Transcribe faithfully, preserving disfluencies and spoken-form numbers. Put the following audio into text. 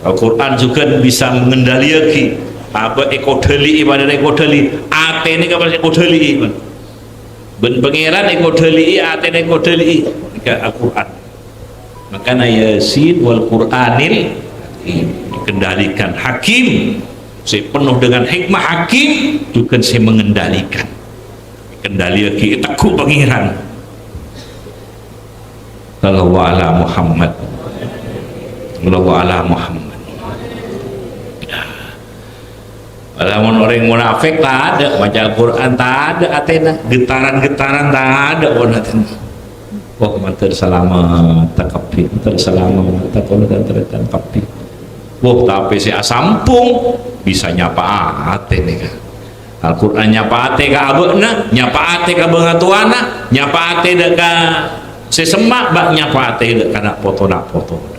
Al-Qur'an jhughân bisa mengendaliaghi, apa èkodhâli'i, padâna èkodhâli, atèna ka pas èkodhâli'i, bân Pangèran èkodhâli'i, atèna èkodhâli'i, ka Al-Qur'an. Makana Yasin wal Qur'anil Hakim, dikendalikan. Hakim, sè penuh dengan hikmah, hakim, jhughân sè mengendalikan. Èkendaliaghi, ètegghu' Pangèran. Sallallahu ala Muhammad. Sallallahu ala Muhammad. Lamun orèng munafik tadâ', maca Al-Qur'an tadâ' atèna, getaran-getaran tadâ' pon atèna. Wah, mator salamet kabbhi, mator salamet, kaulâ tan-tarètan kabbhi. Wah, tapè sè asampung bisa nyapa'atè nèka. Al-Qur'an nyapa'atè ka abâ'na, nyapa'atè ka bângatowana, nyapa'atè dâ' ka sè semma', bâ' nyapa'atè dâ' ka na' poto-na' poto.